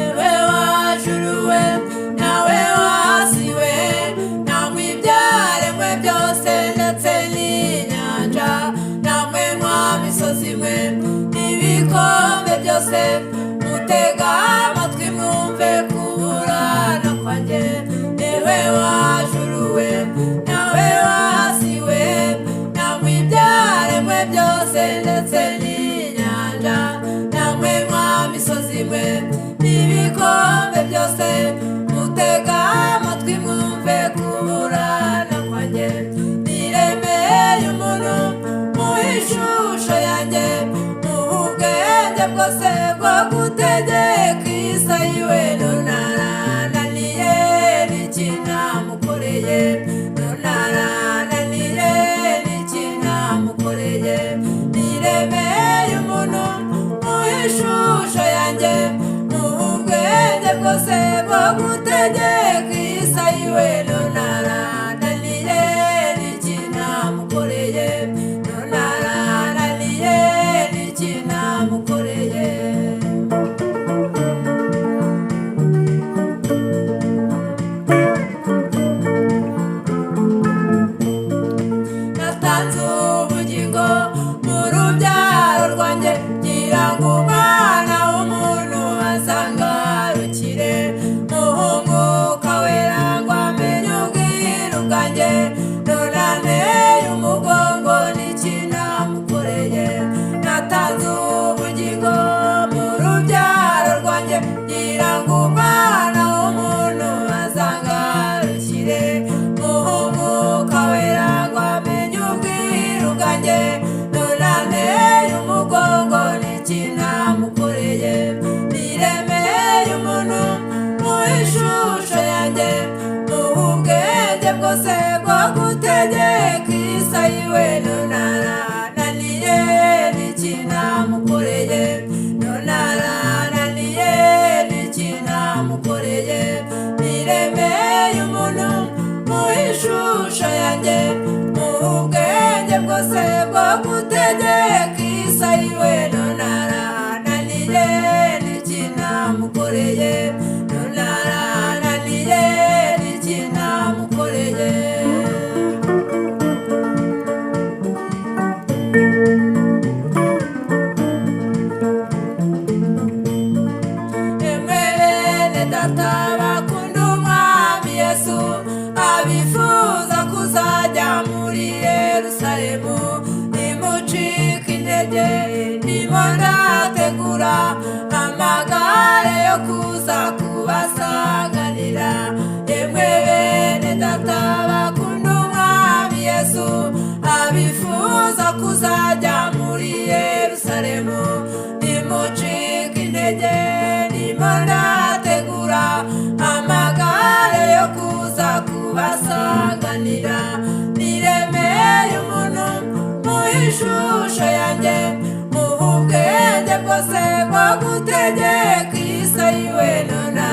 Ewe wajuru we, nawe wasiwe, namwe ibyaremwe byose ndetse n'inyanja, namwe mwa misozi mwe n'ibikombe byose, mutega amatwi mwumve kuburana kwanjye. Ewe wajuru we, nawe wasiwe, namwe ibyaremwe byose ndetse n'inyanja, namwe mwa misozi mwe n'ibikombe byose, mutega amatwi mwumve kuburana kwanjye. Niremeye umuntu mu ishusho yanjye, mu ubwenge bwose bwo gutegeka isi yiwe, none arananiye, n'iki namukoreye? None arananiye, n'iki namukoreye? Niremeye umuntu mu ishusho yanjye, mu ubwenge bwose bwo gutegeka isi yiwe, none arananiye, n'iki namukoreye? None arananiye, n'iki namukoreye? Natanze ubugingo mu rubyaro rwanjye, ngira ngo umwana w'umuntu azangarukire, muhunguka wera ngo amenye ubwiru bwanjye, none anteye umugongo, n'iki namukoreye? Natanze ubugingo mu rubyaro rwanjye, ngira ngo umwana w'umuntu azangarukire, muhunguka wera ngo amenye ubwiru bwanjye, none anteye umugongo, n'iki namukoreye? Niremeye umuntu mu ishusho yanjye, mu ubwenge bwose bwo gutegeka isi yiwe, none arananiye, n'iki namukoreye? None arananiye, n'iki namukoreye? Niremeye umuntu mu ishusho yanjye, mu ubwenge bwose bwo gutegeka isi yiwe, none arananiye, n'iki namukoreye? None arananiye, n'iki namukoreye? Emwe bene data bakunda umwami Yesu, abifuza kuzajya muri Yerusalemu, nimucike intege, ndimo ndategura amagare yo kuza kubasanganira. Emwe bene data bakunda umwami Yesu, abifuza kuzajya muri Yerusalemu, nimucike intege, ndimo ndategura amagare yo kuza kubasanganira. Niremeye umuntu mu ishusho yanjye, mu ubwenge bwose bwo gutegeka isi yiwe, none